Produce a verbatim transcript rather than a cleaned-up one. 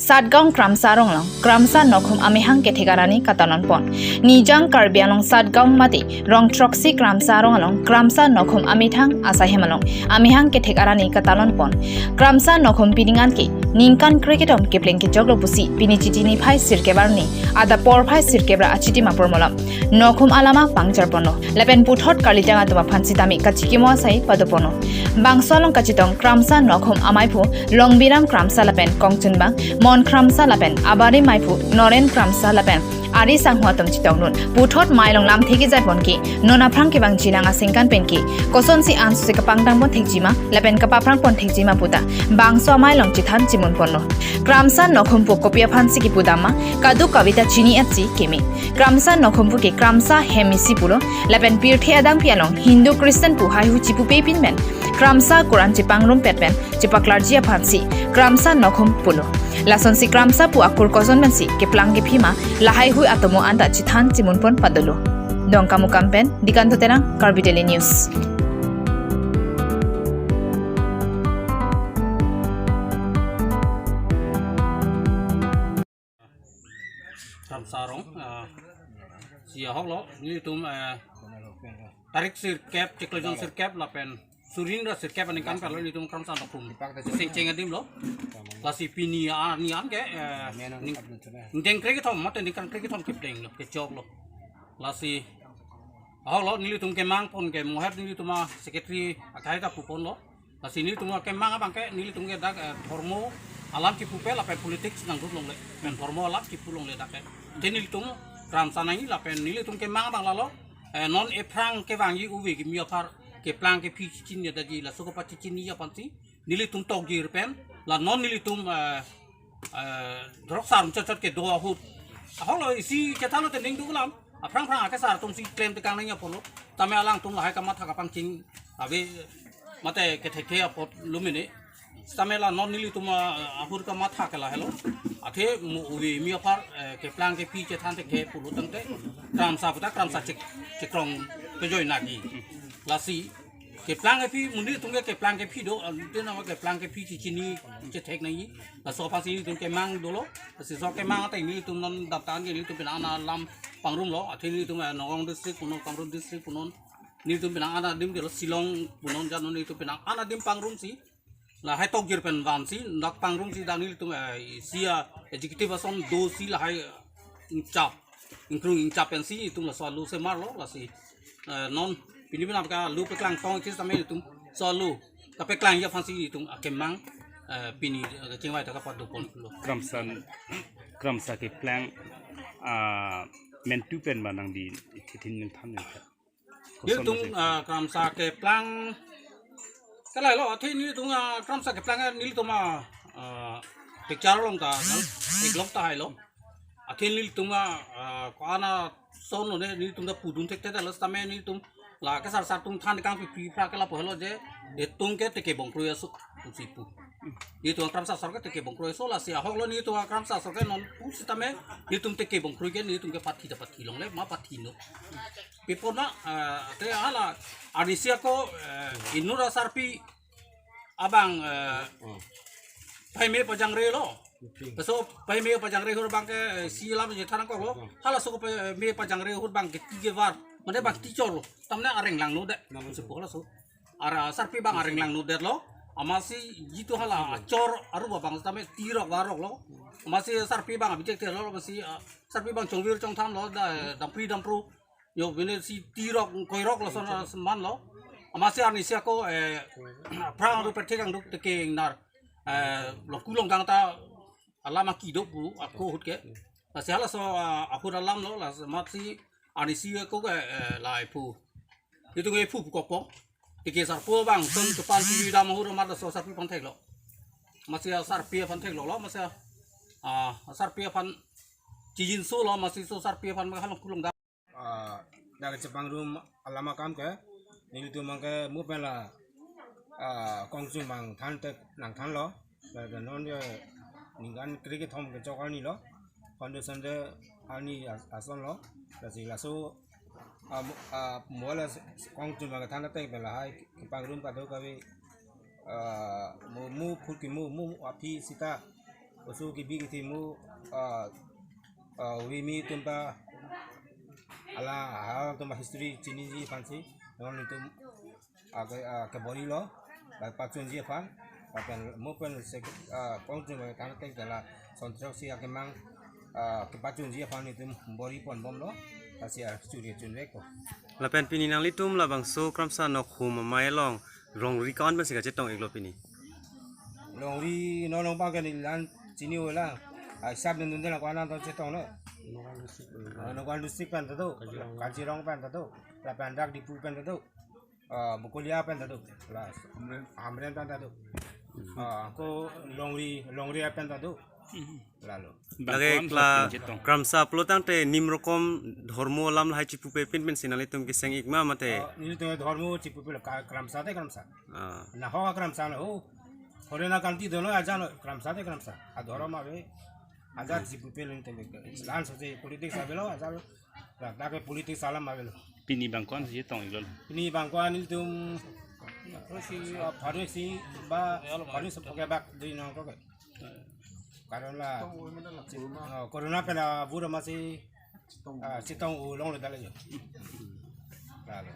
Satgaon Kramsa Rong along Kramsa Nokhum amehang kethek arani katalon pon. Nijang Karbi Anglong Satgaon mate Rong Throksi Kramsa Rong along Kramsa Nokhum amethang asaihem along amehang kethek arani katalon pon. Kramsa Nokhum pining an ke ningkan krekethom kepleng kejoklo pusi pini Chiti niphai sirkep arni adap porphai sirkep ra achitim apor malom Nokhum alama pangjar ponlo. Lapen puthot karlitang atum aphan sitame kachikimo asai pado ponlo. Bangso along kachetong Kramsa Nokhum amaiphu Longbiram Kramsa lapen kongchunbang Mon Kramsa lapen abari maiphu Noren Kramsa lapen ari sangho atum chetongdun. Puthot mai along lamthe kejai pon ke non aphrang kevang chinang asengkan pen ke kosonsi ansi kapangdang pon thekjima lapen kapaphrang pon thekjima puta bangso amai along chethan chemun ponlo. Kramsa Nokhum pu kopi aphansi kipudamma, kadokave ta chini-etsi keme. Kramsa Nokhum pu ke Kramsa hem isi pulo, lapen pirthe adangpi along Hindu Christian pu haihui chipupe pin pen Kramsa Koran chepangrumpet pen chepaklarji aphansi Kramsa Nokhum pulo. Lasonsi Kramsa pu akur koson pensi keplang kephima lahaihui atomo anta chethan chemun pon padolo. Dongkamukam pen Dikanto Terang, Karbi Daily News. Kramsa Rong, ah, si ahoklo, nelitum, eh, tarik sirkep, chiklo jon sirkep, lapen suri ra sirkep aningkan palo nelitum Kramsa Nokhum sengcheng adim lo. Lasi pini arni an ke, eh, ning, ningkan krekethom, mate ningkan krekethom keplenglo, kejoklo. Lasi ahoklo nelitum kemang pon ke mohep nelitum a-secretary akhai ta pu ponlo. Lasi nelitum kemang abang ke nelitum ke dak, eh, dhormo alam kipu pe lapen politics nangdut longle. Pen dhormo alam kipu longle dak ke. Te nelitum Kramsa nangji lapen nelitum kemang abang lalo, eh, non ephrang kevangji uve kimi aphar keplang kephi chichin ya daji laso kapachichinji aphansi nelitum tokjir pen la non nelitum, eh, eh, drok sarum chot chot kedo ahut. Ahoklo isi chethanlo tending dukulam. Aphrang phrang ake sar atumsi klem tekang nangji apotlo. Tame alangtum lahai kamatha kapangcheng ave mate kethek apot lumine. Tame la non nelitum, ah, ahut kamatha ke lahelo. Athe mo uve kimi aphar, eh, keplang kephi chethan thek ke pulo tangte Kramsa puta Kramsa chek, chekrong kejoi nagi. Lasi keplang kephi, mo nelitum ke keplang kephi do, ah, te nama keplang kephi chechini chethek nangji. Laso aphansi nelitum kemang dolo. Lasi so kemang ateng nelitum non daptan ke nelitum penang ana lam pangrumlo. Athe nelitum, eh, Nagaon district punon, Kamrup district punon. Nelitum penang ana adim dolo, Shillong punon, jan non nelitum penang ana adim pangrumsi lahai tokjir pen vansi dak pangrumsi dak nelitum, eh, isi a-executive ason dosi lahai, eh, ingchap, ingkrung ingchap pensi itum laso alu semarlo. Lasi, eh, non pini penap ke alu peklang tong chis tame itum so alu kapeklangji aphansi itum akemang, eh, pini, eh, chingvai ta kapado ponlo. Kramsa, Kramsa keplang, ah, mentu pen ba nangdi thithin ningthan ningthan. Nelitum, ah, Kramsa keplang ke lahelo, athe nelitum, ah, Kramsa keplang, eh, nelitum, ah, ah, picture along ta, eklong ta hailo. Athe nelitum, ah, ah, ko-an ason lone, nelitum ta pudun thekthedet lo, sitame nelitum la kesar sar atum than kangpi phli phra ke lapu helo je, itum ke teke bongkroi aso, pusi pu. Nelitum Kramsa asor ke teke bongkroi aso, lasi ahoklo nelitum Kramsa asor ke non pusitame nelitum teke bongkroi ke nelitum ke pathi ta pathi longle, ma pathi no. Pi apot ma, eh, te hala arnisi ako, eh, inut asarpi abang, eh, pahime pajangrelo. Laso pahime pajangre ahut abang ke, eh, isi alam chethan nangkoklo. Halaso pahime pajangre ahut abang ke ti kevar, mane abang ti chorlo. Tamne areng langnodet. Sepo halaso. Ara asarpi abang areng langnodetlo. Amatsi jitu hala achor arup abang tame tirok varoklo. Amatsi asarpi abang abijek telo, amatsi, ah, asarpi abang chongvir chongthanlo, da, dampri dampru. Yo, bine si tirok koirok lason, ah, semanlo. Amatsi arnisi ako, eh, aphrang aru pethek angduk teke ingnar, eh, longku longdang ta alam aki do pu ako ahut ke. Lasi halaso, ah, ahut alamlo, lasi amatsi arnisi ako ke, eh, lahai pu. Itum ke pu pu kokpo. Teke sarpo abang, son kepan pi dam ahut amat laso sarpi aphan theklo. Amatsi asarpi aphan theklolo, amatsi, ah, asarpi aphan chijinso lo, amatsi so sarpi aphan ma halongku longdang. Ah, dak chepangrum alam akam ke, nelitum abang ke mo pen la, ah, kongchunbang than tek nangthanlo, la, la non ke ningkan krekethom kechok arni lo, foundation de arni as-, ason lo, lasi laso, ah, mo, ah, mo la kongchunbang than tek pen lahai kepangrum kadokave, ah, mo, mo phut kimo, mo aphi sita, Oso kebi kethe mo, ah, ah, uri mi atum ta hala, hala atum ta history chiniji aphansi, non itum, ah, ke, ah, kebor-ilo, la pachunji aphan, lapen mo pen se, ah, kong chun tang teng tela sontrok si akemang, ah, kepachunji aphan itum bor-i ponbomlo, lasi, ah, suri chunvekpo. Lapen pini nanglitum labangso Kramsa Nokhum Amei along longri ko-an pensi kachetong-iklo pini? Longri non along abang ke neli la-an chini-olang. Ah, hisap neli dunde la ko-an an ta chetong lo. Ah, Nagaon district pen ta do. Kazirong pen ta do. Lapen dak Diphu pen ta do. Ah, Bokolia pen ta do. La Hamren pen ta do. Ah, ko longri, longri pen ta do. Lalo. Lake bangko-an kla chetong. Kramsa pulo tangte nim rokom dhormo alam lahai chipupe pin pensi nanglitum keseng-ik ma mate? Ah, nelitum dhormo chipupe lo, ka-, Kramsa te Kramsa. Ah. Nahok Kramsa lo. Horena kanti dono aja lo, Kramsa te Kramsa. Adhorom ave. Aja chipupe lo nelitum. La-an sose politics avelo, aja lo. La, lake politics alam avelo. Pini bangko-an si chetong-iklo? Pini bangko-an nelitum, ah, pharo isi ba, pharo isi pake bak dui nang toke. Karon la, ah, corona pen abura masi, ah, chetong-o longlo dale jo. Lalo.